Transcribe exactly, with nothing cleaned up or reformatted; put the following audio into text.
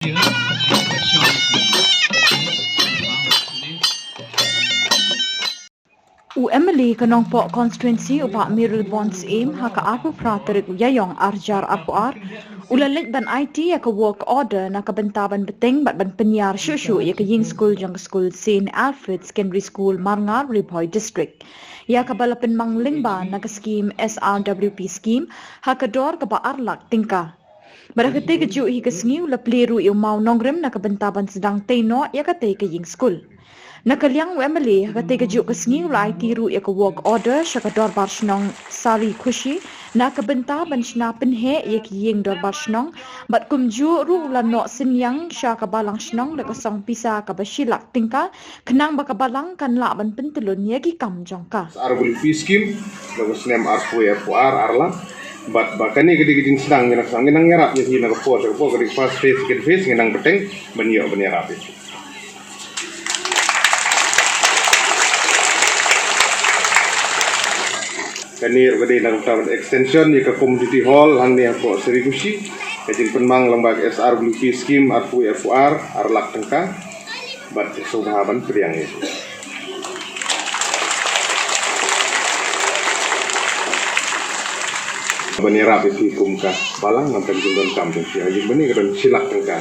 U M L A ka Nongpoh Constituency, u Bah Mayralborn Syiem, ha ka arphew phra tarik u Ïaïong arhajar arphew ar, u la leit ban aiti ïa ka work order na ka bynta ban bteng bad ban pynïar shuh shuh ïa ka ïing skul jong ka skul Saint Alfred Secondary School, Marngar, Ri Bhoi District, ïa kaba la pynmang lyngba na ka skim S R W P skim ha ka dor kaba ar lak tyngka. Bad ha katei kajuh hi ka sngi u la plie ruh ïa u mawnongrim na ka bynta ban sdang tei noh ïa katei ka ïing skul. Na ka liang u M L A, ha katei kajuh ka sngi u la aiti ruh ïa ka work order sha ka dorbar shnong Sarikhushi na ka bynta ban shna pynheh ïa ki ïing dorbar shnong, bad kumjuh ruh u la noh synñiang sha ka balang shnong da ka song pisa kaba shi lak tyngka, khnang ba ka balang kan lah ban pyntyllun ïa ki kam jong ka. S R W P skim, na ka snem arphew arphew ar, ar lak. Bad ba kane ka dei ka jingsdang, ngi nang, ngi nang ïarap ïa ki na ka por sha ka por, ka dei ka first phase, second phase, ngi nang bteng ban ïoh ban ïarap ïa ki. Kane ruh ka dei na ka bynta ban extension ïa ka community hall hangne hapoh Sarikhushi, ka jingpynmang lyngba ka S R W P skim arphew arphew ar, ar lak tyngka. Bad sngewbha ban pdiang ïa ki. Ban ïarap ïa ki kum ka balang, namar ka jingdonkam jong ki. Ïa, ïa, bani ka don shi lak tyngka.